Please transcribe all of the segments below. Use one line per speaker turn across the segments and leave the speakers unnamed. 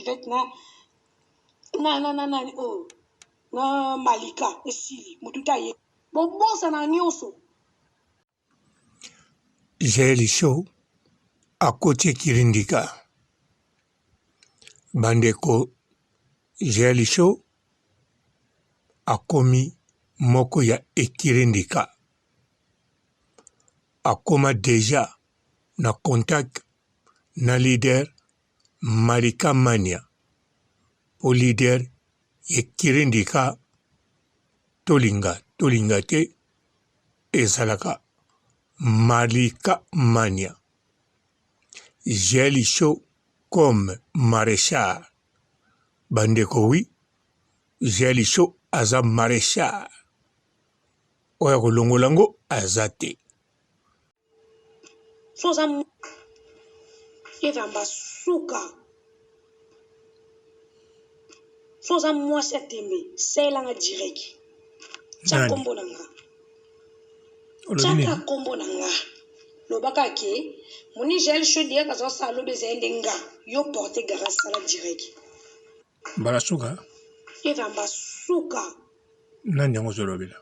Ivette na na na na nani oyo na Malika esili mutu te aye bobosana nyonso.
Jael show akoti ekirindika bandeko Jael show akomi moko ya ekirindika akoma deja na contact na leader Malika Mania po leader ye kirindika tolinga tolinga te ezalaka Malika Mania Jael show comme marechal bandeko oui Jael show aza marechal oyo akolongola ngo aza te.
So oza evamba suka so oza mwasi ya tembe salela nga direct tya kombo na nga tyaka kombo na nga lobaka ke moni jael show direct azosala lobi ezali nde nga yo porte gara sala direct
mbala suka
evamba suka
Nani yango ozolobela?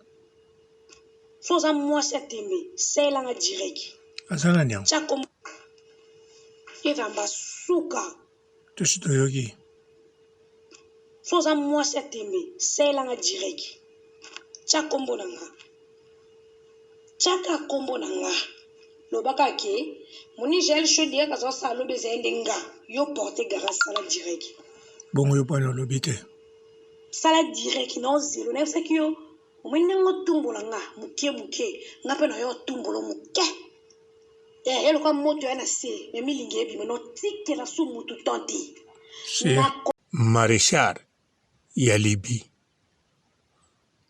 So oza mwasi ya tembe salela nga direct.
Aza nani yango?
Tia kombo evamba suka.
Tosi toyoki.
So oza mwasi ya tembe salela nga direct. Tia kombo na nga. Tiaka kombo na nga. Lobaka ke moni Jael show direct azosala lobi ezali nde nga yo porte garage sala direct.
Bongo yo pona olobi te.
Sala direct na ozelo nayebisaki yo omoni ndenge otumbola nga moke moke nga mpe nayo otumbola moke eh, ya lokola moto ya na se me milingi ebima notikela su mutu temps te.
Marechal ya Libye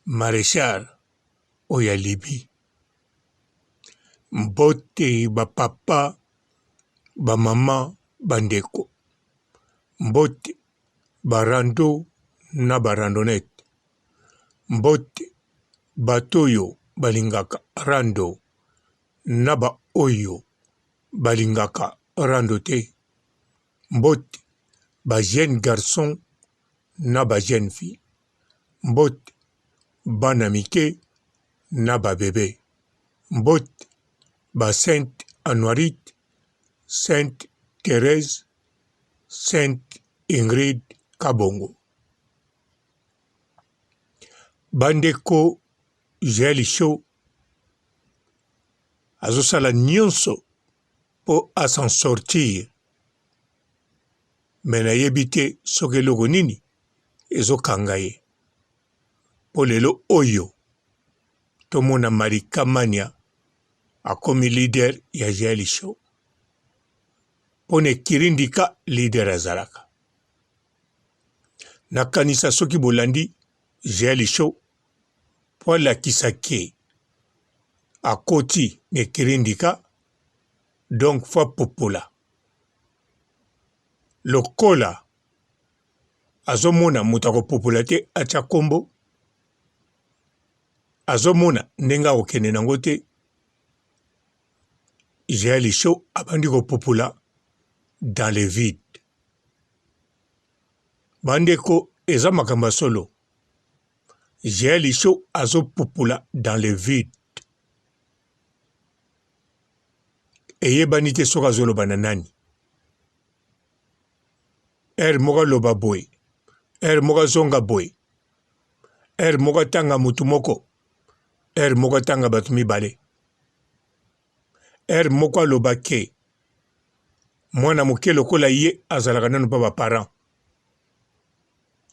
Marechal oyo ya Libye Mbote ba papa ba mama ba ndeko Mbote ba rando na ba randonnette Mbote bato oyo balingaka rando na ba oyo balingaka rando te Mbote ba jeunes garçons na ba jeunes filles Mbote bana mike na ba bebes Mbote ba Sainte Anuarite, Sainte Therèse Sainte Ingrid Kabongo. Bandeko Jael Show azosala nyonso mpo a s'en sortir mais nayebi te soki eloko nini ezokanga ye mpo lelo oyo tomona Malika Mania akomi leader ya Jael Show. Mpo na ekirindika leader azalaka. Nakanisa soki bolandi Jael Show mpo alakisa ke akoti na ekirindika donc faut apopola lokola azomona moto akopopola te atya kombo azomona ndenge akokende nango te Jael Show abandi kopupula dans le vide. Bandeko eza makambo ya solo. Jael Show azopupula dans le vide. Eyebani te soki azoloba na nani. Heure moko aloba boye, heure moko azonga boye, heure moko atanga mutu moko, heure moko atanga bato mibale. Heure moko aloba ke mwana moke lokola ye azalaka nanu pa ba parents.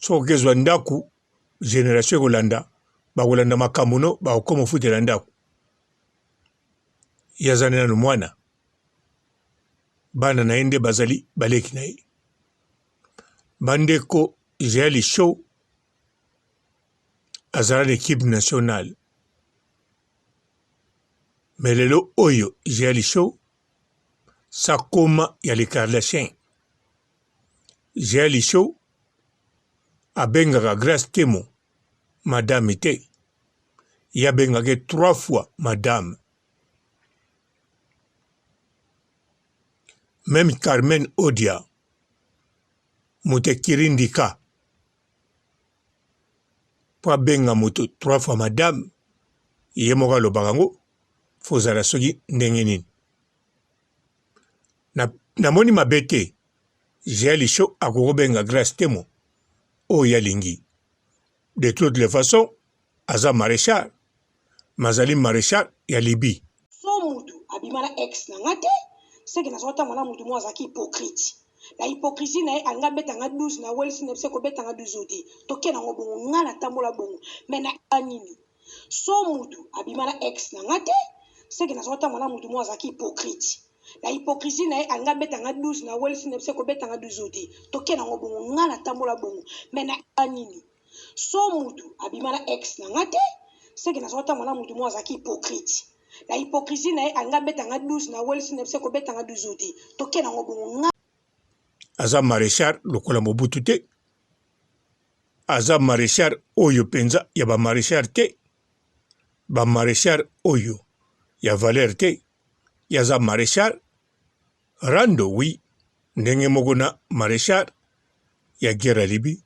Soki okezwa ndaku generation ekolanda bakolanda makambo no bakokoma ofutela ndaku. Ye aza nanu mwana bana na ye nde bazali baleki na ye. Bandeko Jael Show azala na equipe nationale mais lelo oyo Jael Show sakoma ya le Kardashian. Jael Show abengaka Grace Temo madame te, ye abengaka ye trois fois madame. Meme Carmen Odia. Moto ya kirindika mpo abenga moto trois fois madame, ye moko alobaka yango, fo ozala soki ndenge nini. Namoni mabe te, Jael Show akoki kobenga Grace Temo oyo ye alingi. De toutes les façons, aza marechal, mais azali marechal ya Libye.
So mutu abima na ex na nga te seke naza kotambola na mutu moko azalaki hypocrite na hypocrisie na ye alingi abeta nga 12 na welisi na biso kobeta nga 12 oyo te toke nango bongo nga na tambola bongo mais na nini so mutu abima na ex na nga te seke naza kotambola na mutu moko azalaki hypocrite na hypocrisie na ye alingi abeta nga 12 na welisi na biso kobeta nga 12 oyo te toke nango bongo nga na tambola bongo mais na nini So mutu abima na ex na nga te seke naza kotambola na mutu moko azalaki hypocrite na hypocrisie na ye alingi abeta nga 12 na welisi na biso kobeta nga 12 oyo te toke nango bongo nga.
Aza marechal lokola Mobutu te, aza marechal oyo penza ya ba marechal te, ba marechal oyo ya valeur te, ye aza marechal rando oui ndenge moko na marechal ya guerre ya Libye.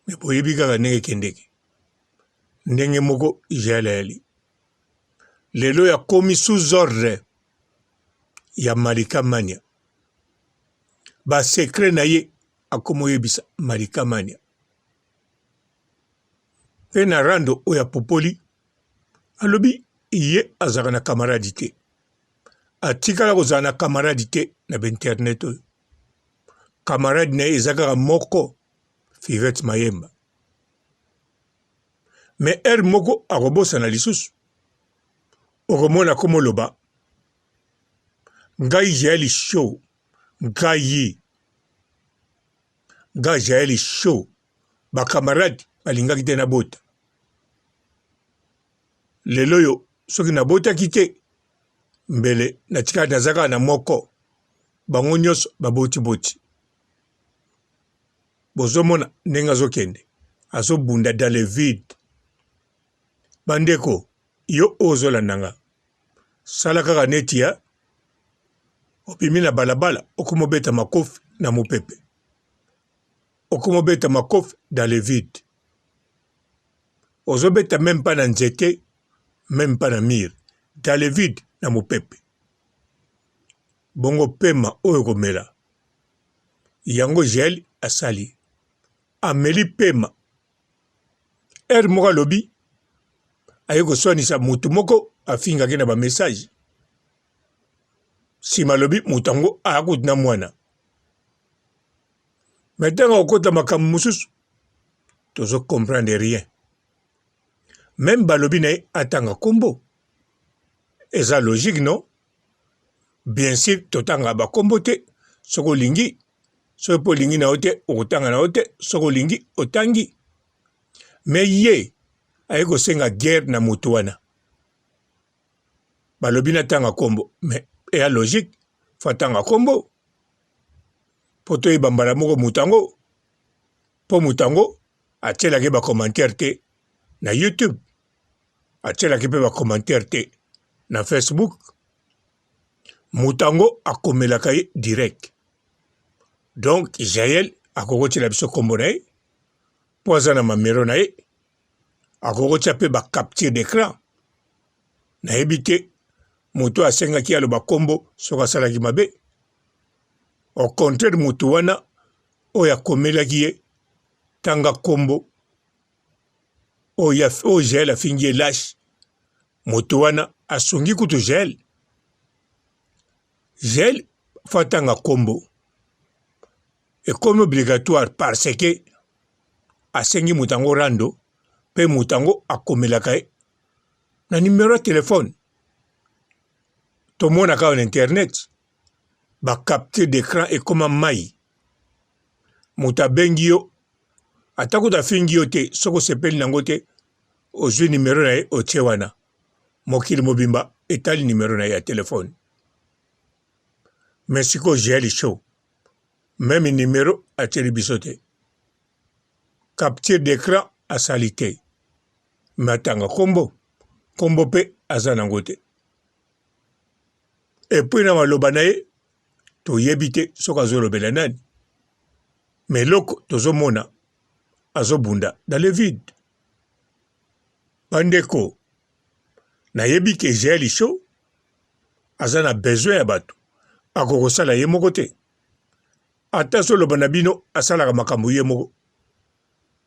Mais boyebi kaka ndenge ekendeke ndenge moko jael ayali lelo ya komi sous ordre ya Malika Mania ba secret na ye akomi oyebisa Malika Mania pe na rando oyo apopoli alobi ye azalaka na camarade te atikala kozala na camarade te na ba internet oyo camarade na ye eza kaka moko Fivette Mayemba. Mais heure moko akobosana lisusu. Okomona akomoloba ngai Jael show ngai nga Jael show ba camarade balingaki te nabota. Lelo oyo soki nabotaki te mbele natikala naza kaka na moko bango nyonso baboti boti. Bozomona ndenge azokende azobunda dans le vide. Bandeko yo oyo ozolanda nga sala kaka neti ya obimi na balabala okomi obeta makofi na mopepe okomi obeta makofi dans le vide ozobeta meme pas na nzete meme pas na mur dans le vide na mopepe bongo pema oyo okomela Yango Jael asali ameli pema heure moko alobi aye koswanisa mutu moko afingaki na ba message sima alobi mutu yango akuti na mwana me ntango akokota makambo mosusu tozo comprendre rien meme balobi na ye atanga kombo eza logique non Bien sur totangaka ba kombo te soki olingi soki pe olingi na yo te okotanga na yo te soki olingi otangi mais ye aye kosenga guerre na moto wana balobi natanga kombo mais eya logique fo atanga kombo mpo toyeba mbala moko moto yango mpo moto yango atielaki ba commentaire te na YouTube atielaki mpe ba commentaire te na Facebook moto yango akomelaka ye direct donc Jael akoki kotiela biso nkombo na ye mpo aza na mamero na ye akoki kotia mpe ba capture d'écran nayebi te moto asengaki aloba nkombo soki asalaki mabe au contraire moto wana oyo akomelaki ye tanga nkombo oyo oyo Jael afingi ye lache moto wana asungi kutu Jael Jael fo atanga kombo ekomi obligatoire parce que asengi moto yango rando mpe moto yango akomelaka ye na numero ya telefone tomonaka awa na internet ba capture d'ecran ekoma mai moto abengi yo ata kutu afingi yo te soki osepeli na yango te ozwi nimero na ye otie wana mokili mobimba etali nimero na ye ya telefone me sikoyo jael show meme nimero atieli biso te capture d'écran asali te me atanga kombo kombo mpe aza nango te epuis na maloba na ye toyebi te soki azolobela nani. Mais eloko tozomona azobunda dans le vide. Bandeko, nayebi ke Jael Show aza na besoin ya bato, akokosala ye moko te. Ata azoloba na bino asalaka makambo ye moko,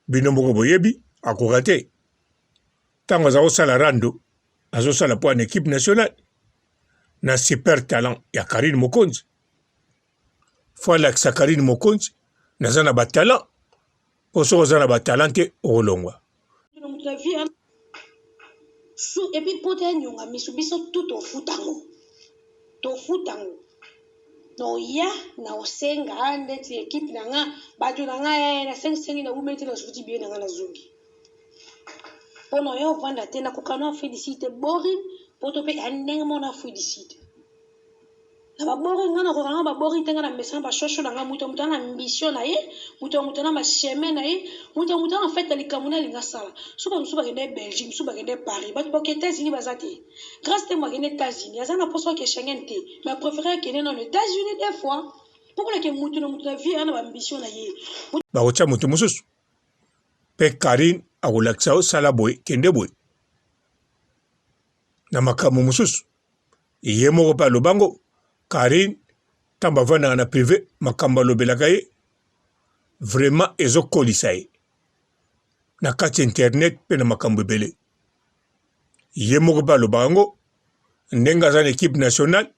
bino moko boyebi akoka te. Ntango aza kosala rando, azosala mpo na equipe nationale na super talent ya Carine Mokonzi. Fo alakisa Carine Mokonzi naza na ba talent, mpo soki oza na ba talent te okolongwa.
Su epuis pota ya nyonga misu biso tout tofuta ngo tofuta ngo na oya na osenga ndeti equipe na nga bato na nga eh, na sengi sengi na wumeli te na zuti biye na nga na zongi mpo na oya ovanda te nakoka na Afrique du Sud te boring poto mpe ya ndenge moko na Afrique du Sud Na ba boring nga nakoka nga ba boring te nga na mesana ba shosho na nga moto ya moto na ambition na ye moto ya moto na ba chemin na ye moto ya moto na fete ya likambo na alinga asala so ba mosusu bakende Belgique mosusu bakende Paris bato bake États-Unis baza te Grace Temo akende États-Unis aza na posa oke Schengen te mais préféré akende nano États-Unis des fois mpo kuna ke moto na moto na vie na ba ambition na ye.
Bakotia moto mosusu pe Carine akolakisa yo sala boye kende boye na makambo mosusu. Ye moko pe aloba ngo Carine tango bavandaka na prive makambo alobelaka ye vraiment ezo kolisa ye na kati ya internet pe na makambo ebele. Ye moko pe alobaka ngo ndenge aza na equipe nationale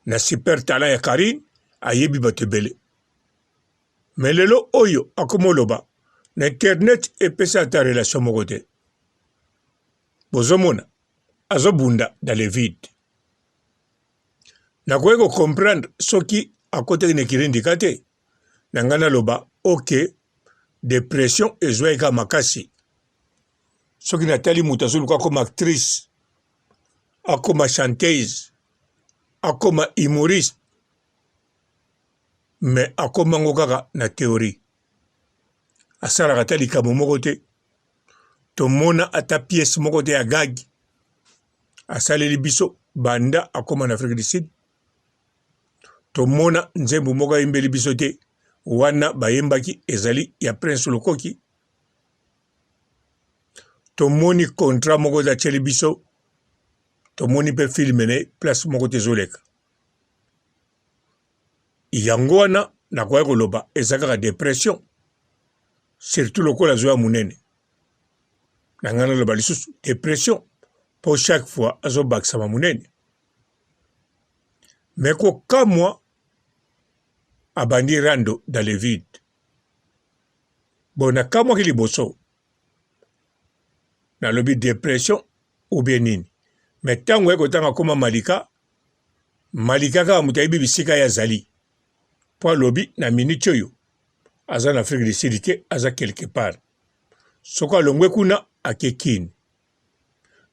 na super talent ya Carine ayebi bato ebele. Mais lelo oyo akoma oloba na internet epesa ata relation moko te. Bozomona azo bunda dans le vide. Nakoki ko comprendre soki akotaki na kirindika te, na ngai naloba ok, depression ezwaki kaka makasi. Soki natali moto azoluka akoma actrice, akoma chanteuse, akoma humoriste, mais akoma ngo kaka na theorie. Asalaka ata likambo moko te. Tomona ata pièce moko te ya gag asaleli biso banda akoma na Afrique du Sud. Tomona nzembo moko ayembeli biso te, wana bayembaki ezali ya Prince Lukoki. Tomoni contrat moko te atieli biso, tomoni pe film na ye place moko te ezoleka. Yango wana nakoki koloba eza kaka depression surtout lokola azo ya munene na ngai naloba lisusu depression po chaque fois azo bakisama munene mais kokamwa abandi rando dans le vide bon nakamwaki liboso nalobi depression ou bien nini mais ntango ye kotanga koma malika Malika kaka moto ayebi bisika ye azali po alobi na minute oyo aza na Afrique du Sud te aza quelque part soki alongwe kuna ake Kin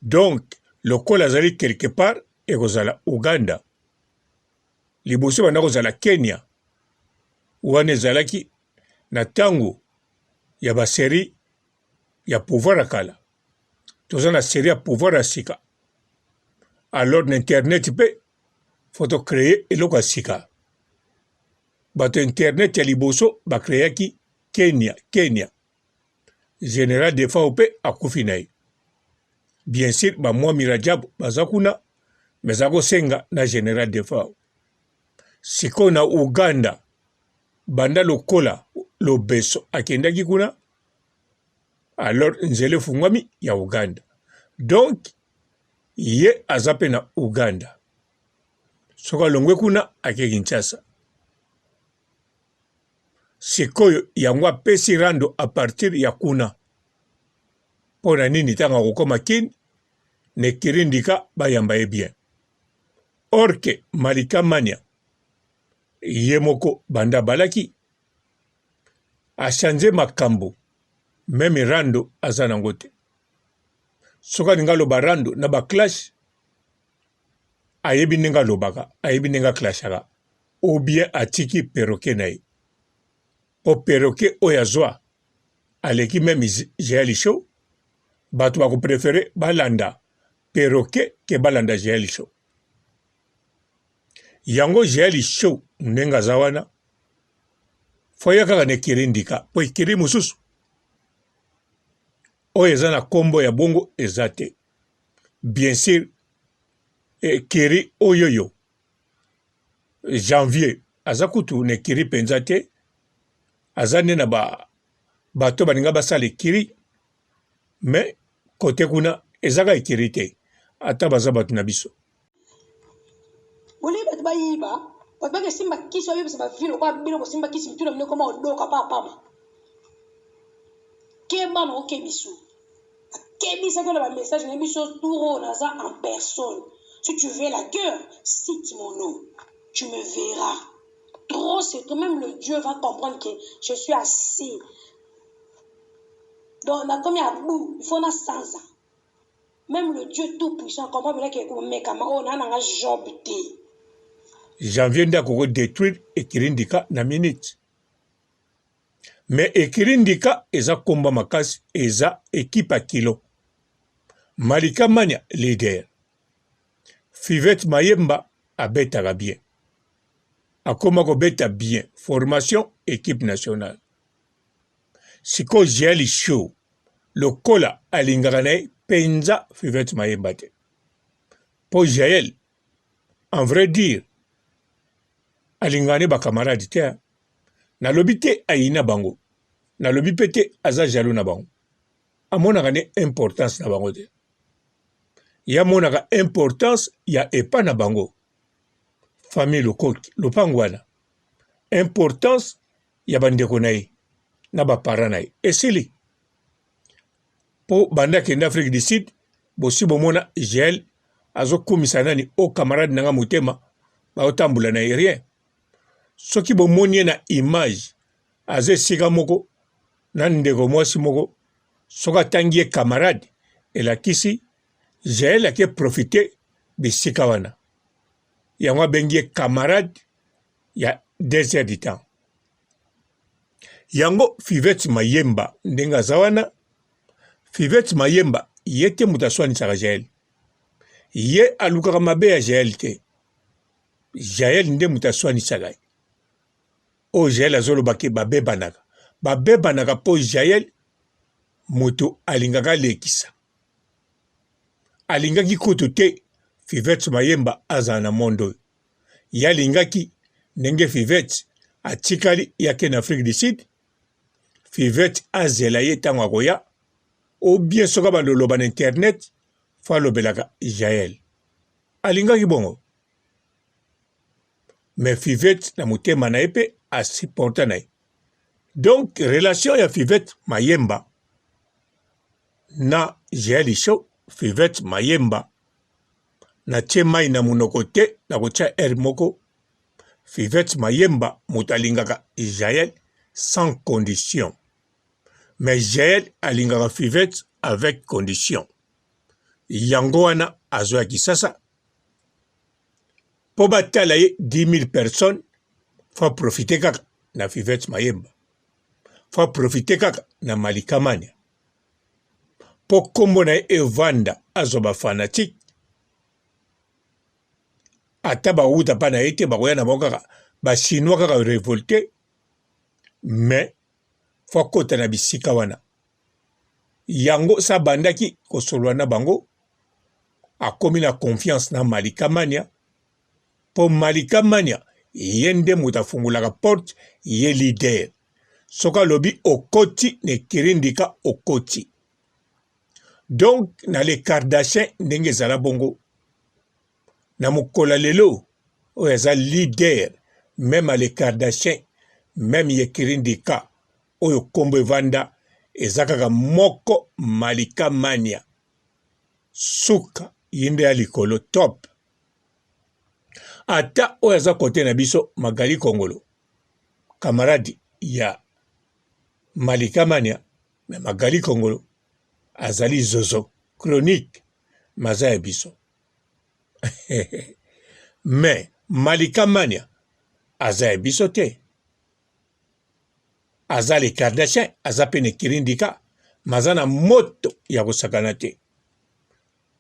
donc lokola azali quelque part ekozala Ouganda liboso ebanda kozala Kenya wana ezalaki na tango ya ba serie ya pouvoir ya kala toza na serie ya pouvoir ya sika alors na internet mpe fo to créer eloko ya sika bato ya internet ya liboso bakreaki kenya kenya general defao mpe akufi na ye bien sur bamwami rajabu baza kuna me aza kosenga na general defao sikoyo na uganda banda lokola lobeso akendaki kuna alors nzela efungwami ya Uganda donc ye aza pe na Uganda soki alongwe kuna ake Kinshasa sikoyo yango apesi rando a partir ya kuna mpo na nini ntango akokoma kin ne kirindika bayamba ye bien or ke Malika Mania ye moko banda abalaki a changer makambo meme rando aza nango te soki alingi aloba rando na ba clash ayebi ndenge alobaka ayebi ndenge aclashaka ou bien atiki perroquet na ye po perroquet oyo azwa aleki meme Jael Show bato bako prefere balanda perroquet ke balanda Jael Show yango Jael Show ndenge aza wana. Fo ya kaka na ekiri ndika po ekiri mosusu oyo eza na kombo ya bongo eza te. Bien sur ekiri oyoyo janvier aza kutu na ekiri mpenza te, aza nde na ba bato balinga basala ekiri mais kote kuna ezaka ekiri te ata baza bato na biso.
Bolingi bato bayiba, bato bake simba kisi bayebisa ba vie lokola bino bosimba kisi mitu na bino ekoma odoka pa pamba. Keba na okebiso. Akebisaki yo na ba message na biso tour oyo naza en personne. Si tu veux la guerre, cite mon nom. Tu me verras. Trop c'est trop, même le Dieu va comprendre que je suis assez. Donc nakomi à bout, il faut na sanza. Meme le Dieu tout puissant comprend pena ke komekama oyo na nanga Job te.
Janvier nde akoko detruire ekiri ndika na minute. Mais ekiri ndika eza komba makasi eza equipe ya kilo. Malika Mania leader. Fivette Mayemba abetaka bien. Akoma kobeta bien formation equipe nationale. Sikoyo Jael show lokola alingaka na ye penza Fivette Mayemba te. Po Jael en vrai dire alingaka ne ba camarades te. Nalobi te ayina bango. Nalobi pe te aza jaloux na bango. Amonaka ne importance na bango te. Ye amonaka importance ya epa na bango. Famille Lukoki, lopango wana. Importance ya ba ndeko na ye na ba parents na ye esili po banda akende Afrique du Sud bosi bomona Jael azokumisa nani o camarade na nga motema baotambola na ye rien soki bomoni ye na image aza esika moko na ndeko mwasi moko soki atangi ye camarade elakisi Jael ake profite bisika wana yango abengi ye camarade ya 2 heures du temps yango Fivette Mayemba ndenge aza wana Fivette Mayemba ye te moto aswanisaka Jael ye alukaka mabe ya Jael te Jael nde moto aswanisaka ye oyo Jael azoloba ke babebanaka babebanaka mpo Jael moto alingaka alekisa alingaki kutu te Fivette Mayemba azala na monde oyo Ye alingaki ndenge Fivette atikali ye ake na Afrique du Sud, Fivette azela ye tango akoya ou bien soki abanda oloba na internet faut alobelaka Jael. Alingaki bongo. Mais Fivette na motema na ye pe a supporta na ye. Donc relation ya Fivette Mayemba na Jael Show, Fivette Mayemba Natie mayi na munoko te nakotia heure moko Fivette Mayemba moto alingaka Jael sans condition mais Jael alingaka Fivette avec condition yango wana azoya Kisasa po batala ye 10000 personnes faut profiter kaka na Fivette Mayemba faut profiter kaka na Malika Mania po kombo na ye evanda azwa ba fanatique ata bawuta pa na ye te bakoya na bango kaka ba chinois kaka revolte mais fo akota na bisika wana yango sa abandaki kosolola na bango akomi na confiance na Malika Mania po Malika Mania ye nde moto afungolaka porte ye leader soki alobi okoti na ekirindika okoti donc na le kardashin ndenge ezala bongo na mokolo ya lelo oyo aza leader meme le kardashin meme ye kirindika oyo kombo evanda eza kaka moko malika mania suka ye nde ya likolo top ata oyo aza kote na biso magali kongolo camarade ya Malika Mania mais Magali Kongolo azali zozo chronique maza ya biso mais Malika Mania aza ya biso te aza le Kardashian aza pe na kirindika maza na moto ya kosakana te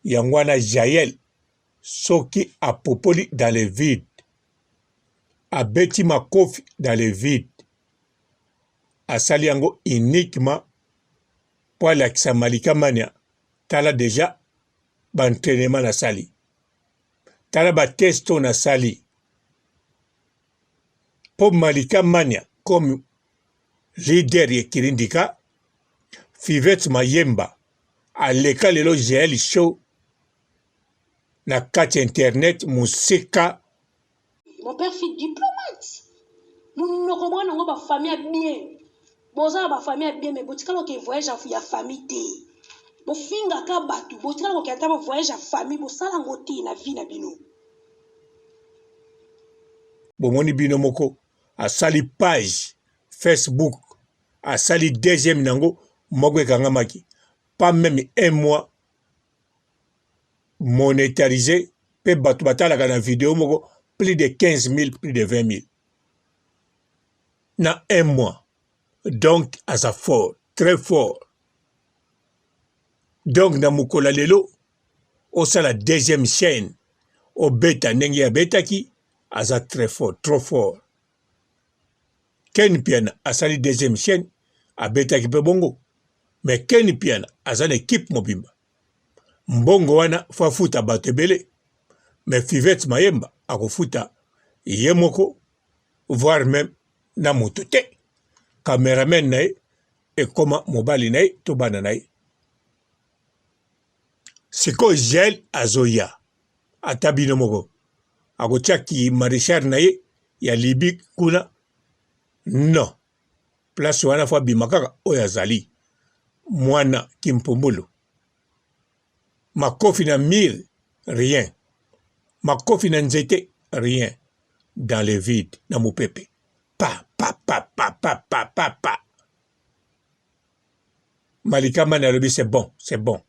yango wana Jael soki apopoli dans le vide abeti makofi dans le vide. Asali yango uniquement mpo alakisa Malika Mania, tala dejà ba entrainement nasali, tala ba test oyo nasali mpo Malika Mania comme leader ya Kirindika, Fivette Mayemba aleka lelo Jael Show na kati ya internet mosika.
Mon père fut diplomate. Munoko bwana ngo ba famille ya bien. Boza na ba famille ya bien mais botikala oke voyage ya famille te. Bofingaka bato, botikala koke ata ba voyage ya famille bosala ngo te na vie na bino.
Bomoni bino moko asali page Facebook asali deuxième nango moko ekangamaki pas meme un mois monetarise pe bato batalaka na video moko plus de 15 000 plus de 20 000 na un mois donc aza fort très fort donc na mokolo ya lelo osala deuxième chaîne obeta ndenge abetaki aza très fort trop fort Ken Mpiana asali deuxième chaîne abetaki pe bongo mais Ken Mpiana aza na equipe mobimba mbongo wana fo afuta bato ebele mais Fivette Mayemba akofuta ye moko voire même na moto te cameraman na ye ekoma mobali na ye to bana na ye sikoyo Jael azoya ata bino moko akotia ki marechal na ye ya Libye kuna non place wana fo abima kaka oyo azali mwana kimpumbulu makofi na mur rien makofi na nzete rien dans le vide na mopepe pa pa pa pa pa pa pa pa Malika Mane alobi c'est bon c'est bon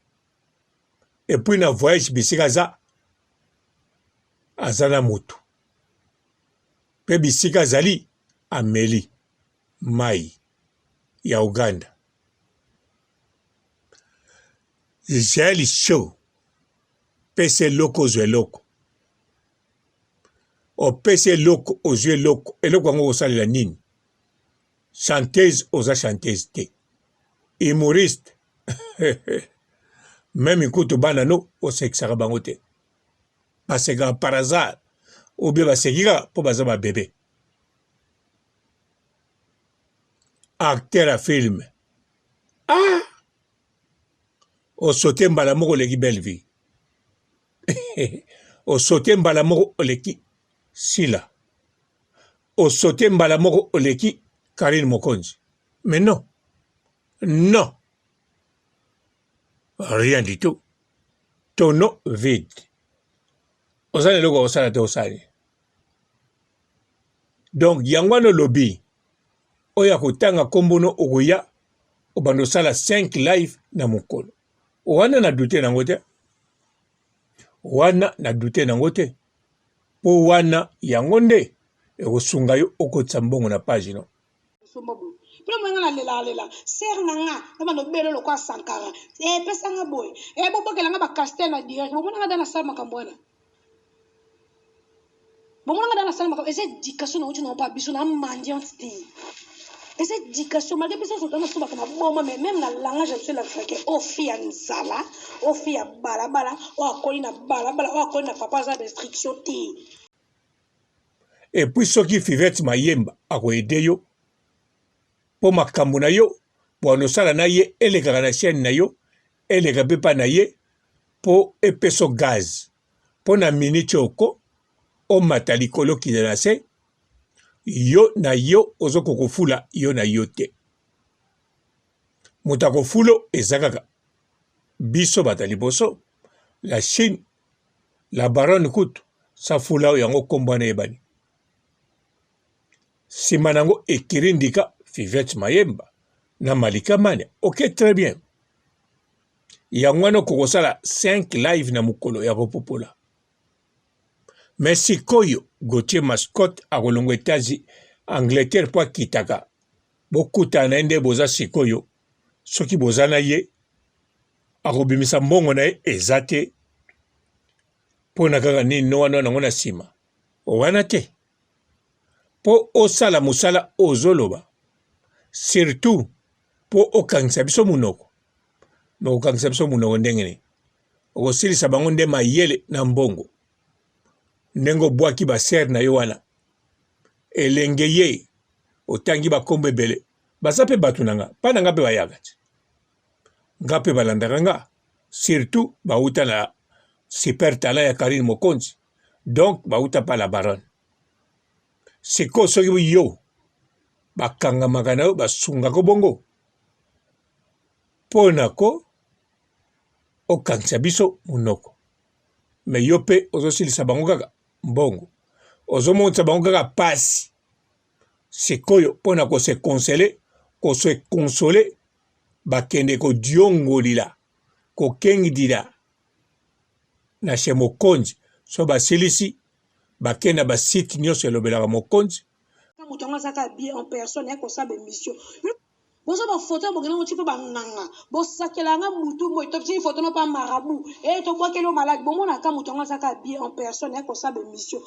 et puis na voyage bisika aza aza na motu mpe bisika azali ameli mai ya Uganda. Jael show pesa eloko ozwa eloko opesi eloko ozwi eloko eloko yango okosalela nini chanteuse oza chanteuse te humoriste meme kutu bana no osekisaka bango te basekaka par hasard ou bien baseki kaka mpo baza ba bebe acteur ya film ah osote mbala moko oleki belle vie osote mbala moko oleki sila osote mbala moko oleki Karine Mokonzi mais non non rien du tout tonneau vide oza na eloko ya kosala te osali donc yango wana olobi oyo akotanga nkombo no okoya obanda osala 5 live na mokolo wana na dute nango te wana na dute nango te mpo wana yango nde ekosunga yo okotisa mbongo na page no
somba boye bino moye nga nalelaka lela sere na nga na bando belo lokola sankara epesa eh, nga boye e bobokela nga bacastel na direct bomona nga da nasala makambo wana bomona nga da nasala makambo eza éducation nauti nango mpa biso na mendiante te eza éducation malgré biso nyonso tona biso bato maboma mais même na langage ya biso elakisaka ke oyo fi ya nzala oyo fi ya balabala oyo akoli na balabala oyo akoli na papa aza na instruction te
Et puis soki Fivette Mayemba ako aider yo po makambo na yo bwano osala na ye elekaka na chaîne na yo eleka pe pa na ye po epeso gaz po na minute oko omata likolo okita na se yo na yo ozo kokofula yo na yo te moto akofulo eza kaka biso bato ya liboso la Chine La baronne kutu safula yango kombo wana eyebani. Sima nango ekiri ndika Fivette Mayemba na Malika Mania. Ok très bien. Yango wana okokosala 5 live na mokolo ya kopopola. Mais sikoyo Gauthier Mascotte akolongwa Etats-Unis Angleterre mpo akitaka bokutana na ye nde boza sikoyo soki boza na ye akobimisa mbongo na ye eza te mpo na kaka nini no wana nango na nsima wana te mpo osala mosala ozoloba. Surtout mpo okangisa biso monoko. Me okangisa biso monoko ndenge nini? Okosilisa bango nde mayele na mbongo. Ndenge obwaki ba sœur na yo wana. Elenge ye otangi bakombo ebele. Baza mpe bato na nga, pa na nga mpe bayaka ti. Nga mpe balandaka nga. Surtout bawuta na super talent ya Carine Mokonzi. Donc bawuta pa la baronne. Sikoyo soki yo bakangamaka na yo basungaka bongo mpo na ko okangisa biso monoko me yo mpe ozosilisa bango kaka mbongo ozomonisa bango kaka pasi sikoyo mpo na kose console kose console bakende kodiongolila kokengidila na chez mokonzi so basilisi bake na basite nyonso elobelaka mokonzi.
Moto yango azaka bien en personne ya kosala ba emission bozo ba photo bokenda ngo ti mpo banganga bosakela nga butu moi topesi photo no pa marabout e tobwakeli yo malade bomonaka moto yango azaka bien en personne ya kosala ba emission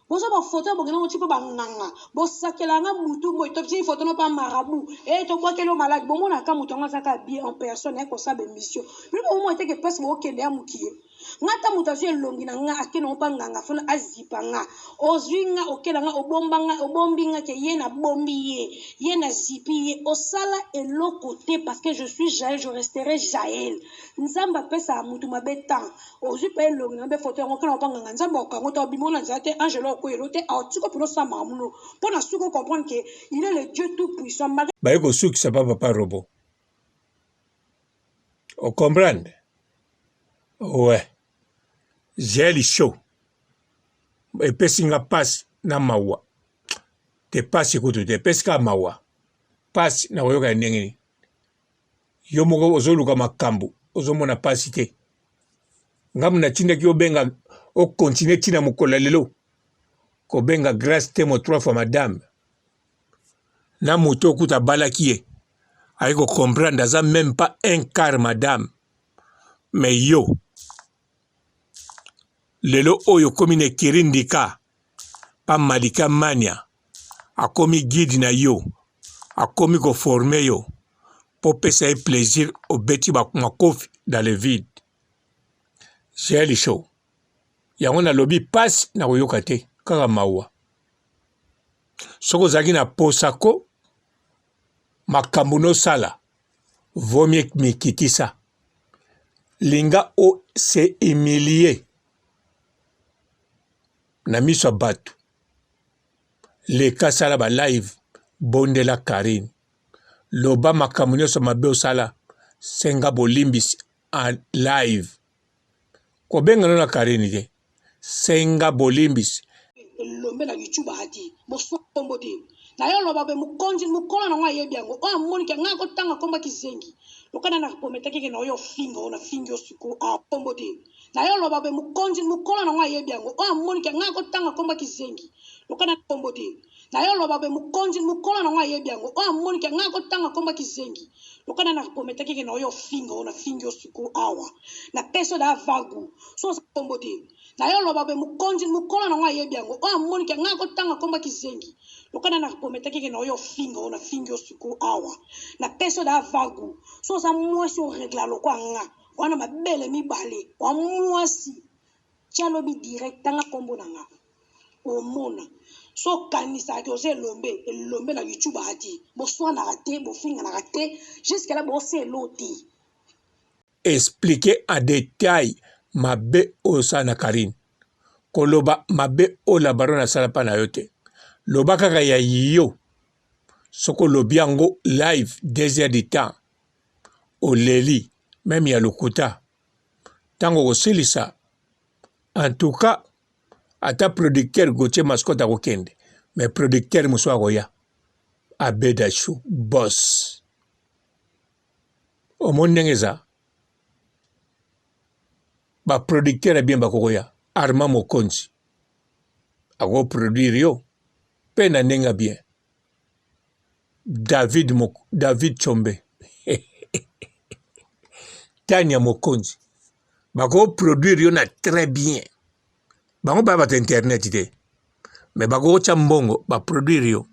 bozo ba photo bokenda ngo ti mpo banganga bosakela nga butu moi topesi photo no pa marabout e tobwakeli yo malade bomonaka moto yango azaka bien en personne ya kosala ba emission bino bomona te ke place bokende ya mokie Nga ata moto azwi elongi na nga ake nango pa nganga fona azipa nga ozwi nga okela nga obomba nga obombi nga ke ye na bombi ye ye na zipi ye osala eloko te parce que je suis Jael je resterai Jael nzambe apesaka moto mabe temps ozwi pa elongi na mabe foto yango okela pa nganga nzambe akokango te obima na nzela te angelo okweyelo te aotiko mpona osala makambo no mpo na suki ocomprendre ke il est le Dieu tout puissant malgré
Baye kosukisa pa papa robot. O comprendre? Ouais. Jael show epesi nga pasi na mawa. Te pasi kutu te, epesi kaka mawa. Pasi na koyoka ya ndenge nini? Yo moko ozoluka makambo, ozomona pasi te. Ngambo natindaki obenga o continuer ti na mokolo ya lelo kobenga Grace Temo trois fois madame. Na moto okuta abalaki ye aye ko comprendre aza meme pas un quart madame mais yo lelo oyo okomi na ekiri ndika pa malika mania akomi guide na yo akomi ko forme yo po pesa ye plaisir obeti makofi dans le vide jael show yango nalobi pasi nakoyoka te kaka mawa soki ozalaki na posa ko makambo nosala vaut mieux mikitisa linga o se humilier na miso ya bato leka sala ba live bondela Carine loba makambo nyonso mabe osala senga bolimbisi en live Kobenga no na Carine te. Senga bolimbisi.
Elombe na YouTube adi bosombo te na yo loba be mokonzi mokolo nango ayebi yango oyo amoni ke ngai akotanga komba kizengi lokana na prometaki ke na oyo ofinga oyo nafingi yo sikoyo ah kombo te na yo loba be mokonzi mokolo nango ayebi yango oyo amoni ke ngai akotanga komba kizengi lokana kombo te Na yo loba be mokonzi mokolo nango ayebi yango oyo amoni ke ngai akotanga komba kizengi lokana na prometaki ke na oyo ofinga oyo nafingi yo sikoyo awa na pesi yo da vagu so oza kombo te na yo loba be mokonzi mokolo nango ayebi yango oyo amoni ke ngai akotanga komba kizengi lokana na prometaki ke na oyo ofinga oyo nafingi yo sikoyo awa na pesi yo da vagu so oza mwasi oregla lokwa nga wana mabele mibale wa mwasi Tia lobi direct tanga kombo na nga omona so okanisaka ke oza elombe elombe na youtube adi boswanaka te bofinganaka te jusque là bosa elo te.
Expliquer en detail mabe oyo osala na Carine. Koloba mabe oyo la baronne asala pa na yo te. Loba kaka ya yo. Soki olobi yango live deux heures du temps oleli meme ya lokuta Tango okosilisa en tout cas ata producteur Gauthier Mascotte akokende mais producteur mosusu akoya Abeda Chou boss omoni ndenge eza ba producteur ya bien bakokoya Armand Mokonzi ako produire yo pe na ndenge ya bien David, David Chombe Tania Mokonzi bako produire yo na très bien bango baya bato internet te mais bakotya mbongo ba produire yo.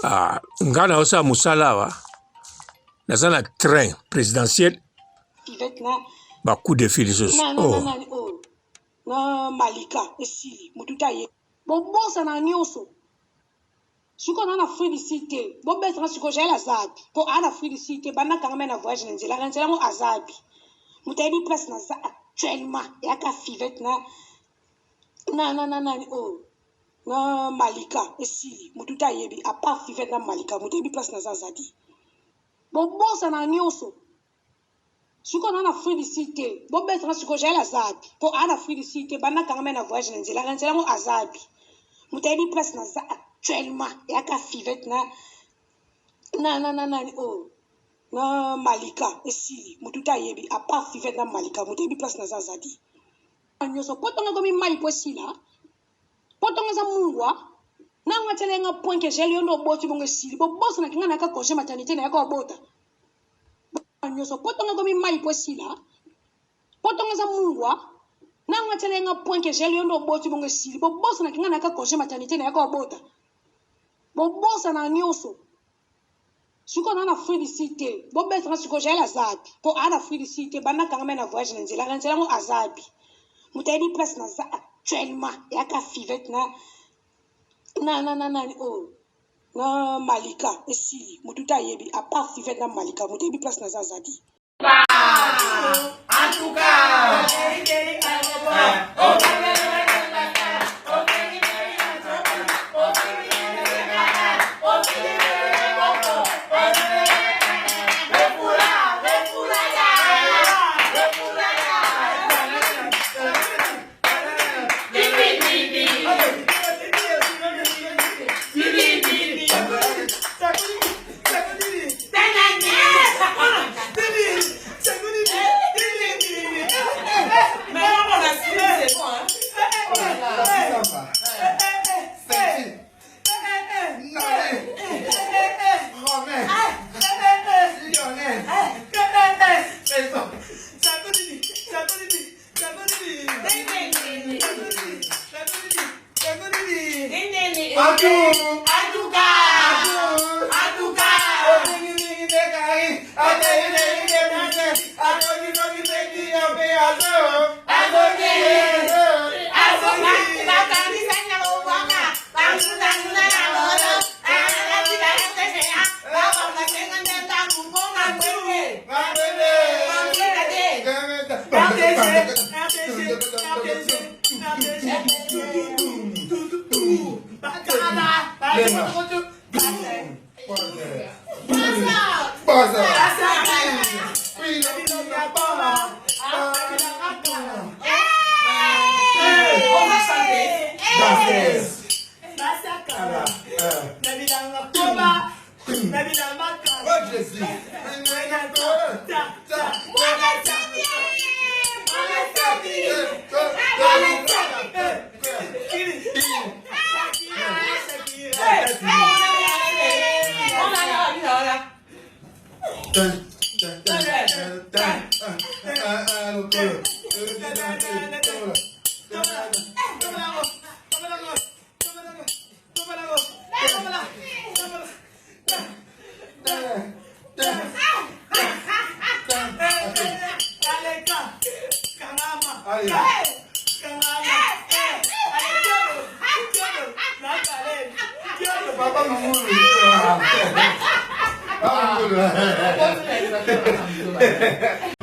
Ah, nga naosala mosala awa naza na train présidentiel ba coup de fil lisusu oh.
oh. na malika esili motu te aye bobosana nyonso sikoyo na na Afrique du Sud te bobetanga sikoyo jael azabi mpo aa na Afrique du Sud te banda kangama na voyage na nzela na nzela yango azabi moto ayebi place naza actuellement eyaka fivete na na na na nani oyo oh. na malika esili motu te ayebi apart fivete na malika moto ayebi place naza aza te bobosana nyonso sikoyo na na Afrique du Sud te bobetanga sikoyo jael azabi mpo aa na Afrique du Sud te banda kangama na voyage na nzela na nzela yango azabi moto ayebi place naza actuellement eyaka fivete na na na na nani oyo oh. na malika esili motu te ayebi apart fivete na malika moto ayebi place naza aza te nyonso po tongo ekomi mai po esila po tongo eza mungwa na nga tiela nga point ke gel yo nde oboti bongo esili bobosanaki nga nayaka congé maternité nayaka obota nyonso po tongo ekomi mai po esila po tongo eza mungwa na nga tiela nga point ke gel yo nde oboti bongo esili bobosanaki nga nayaka congé maternité nayaka obota bobosana nyonso Sikoyo na na Afrique du Sud te bobeta nga sikoyo jael aza wapi po aa na Afrique du Sud te banda kangama ye na voyage na nzela na nzela yango aza wapi moto ayebi place naza actuellement eyaka fivette na na na na nani oyo oh. na malika esili motu te ayebi apart fivette na malika moto ayebi place naza aza te
En tout cas,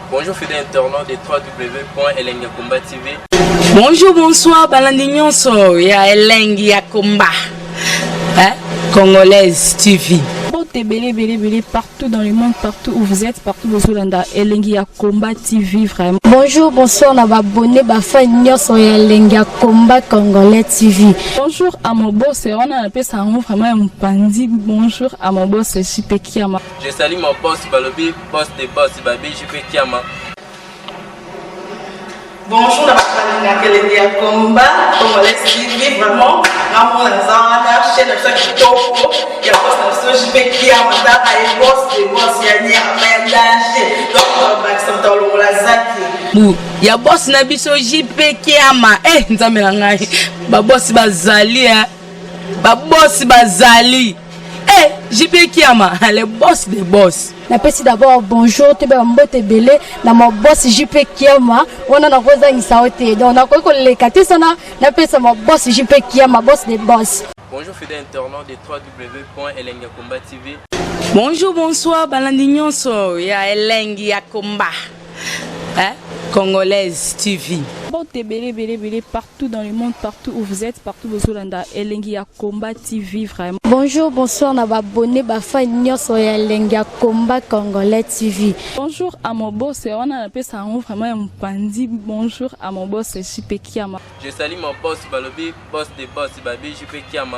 Bonjour fidèles internautes de www.elengiyakomba TV.
Bonjour, bonsoir, balandi nyonso ya elengi ya komba. Hein? Congolaise TV.
Mbote ebele ebele ebele partout dans le monde partout où vous êtes partout bozolanda elengi ya combat TV vraiment.
Bonjour, bonsoir na ba abonné ba fan nyonso ya elengi ya combat congolais TV.
Bonjour à mon boss wana napesa yango vraiment ya mopanzi bonjour à mon boss JP Kiama.
Je salue mon boss balobi boss de boss babi JP Kiama.
Bonjour na bato balingaka elengi ya combat congolais TV vraiment nga mona naza wana chaîne na biso ya kitoko ya boss na biso JP Kiama tala ye boss de boss ya nyama ya danger donc babakisa moto alongola zaki
bu ya boss na biso JP Kiama eh nzambe na ngai ba boss bazali eh ba boss bazali eh. JP Kiama, le boss des boss.
Napesi d'abord bonjour, toyeba mbote ebele na ma boss JP Kiama. Wana nakozangisa yo te, donc nakoki koleka te sana napesa ma boss JP Kiama, boss de boss.
Bonjour fidèles internautes de www.elengiyakomba TV.
Bonjour, bonsoir, balandi nyonso ya Elengi ya Komba, hein? Congolaise TV.
Mbote ebele ebele ebele partout dans le monde, partout où vous êtes, partout bozolanda Elengi ya Combat TV vraiment.
Bonjour, bonsoir na ba abonné, ba fan nyonso ya Elengi ya Combat Congolais TV.
Bonjour à mon boss, wana napesa yango vraiment ya mopandi. Bonjour à mon boss JP Kiama.
Je salue mon boss balobi boss de boss babi JP Kiama.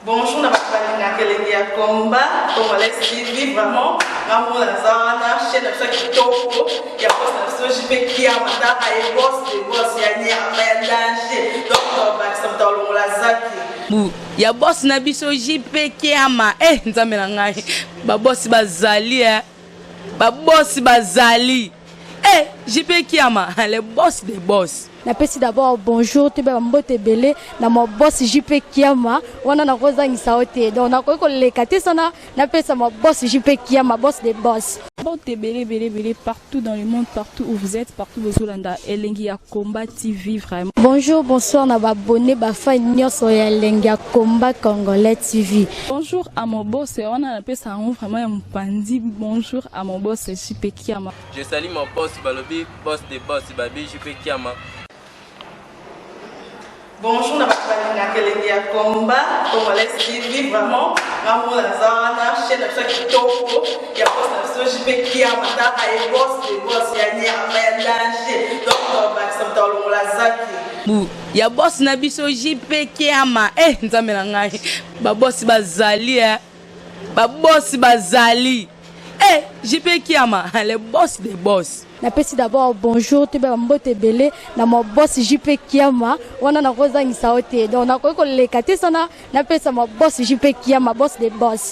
Bonjour na bato balingaka Elengi ya Combat Congolais TV. Vraiment, ngamona naza wana, chaîne na biso ya kitoko ya boss na biso JP Kiama. Taka ye, boss de boss ya nyama ya danger. Donc tobakisa moto alongola zaki.
Bu ya boss na biso JP Kiama. Eh, nzambe na ngai, babosi bazali, eh. Babosi bazali, eh, JP Kiama, le boss des boss.
Napesi d'abord bonjour, toyeba mbote ebele na ma boss JP Kiama. Wana nakozangisa yo te, donc nakoki koleka te sana napesa ma boss JP Kiama, boss de boss.
Mbote ebele ebele ebele partout dans le monde, partout où vous êtes, partout bozolanda Elengi ya Combat TV vraiment.
Bonjour, bonsoir na ba abonné, ba fan nyonso ya Elengi ya Combat Congolais TV.
Bonjour à mon boss, wana napesa yango vraiment ya mopandi. Bonjour à mon boss JP Kiama.
Je salue mon boss balobi boss de boss babi JP Kiama.
Bonjour na bato balingaka Elengi ya Combat Congolais TV. Vraiment, ngamona naza wana, chaîne na biso ya kitoko ya boss na biso JP Kiama. Taka ye, boss de boss ya nyama ya danger. Donc tobakisa moto alongola zaki.
Bu ya boss na biso JP Kiama. Eh, nzambe na ngai, babosi bazali, eh. Babosi bazali, eh, JP Kiama, le boss des boss.
Napesi d'abord bonjour, toyeba mbote ebele na ma boss JP Kiama. Wana nakozangisa yo te, donc nakoki koleka te sana napesa ma boss JP Kiama, boss de boss.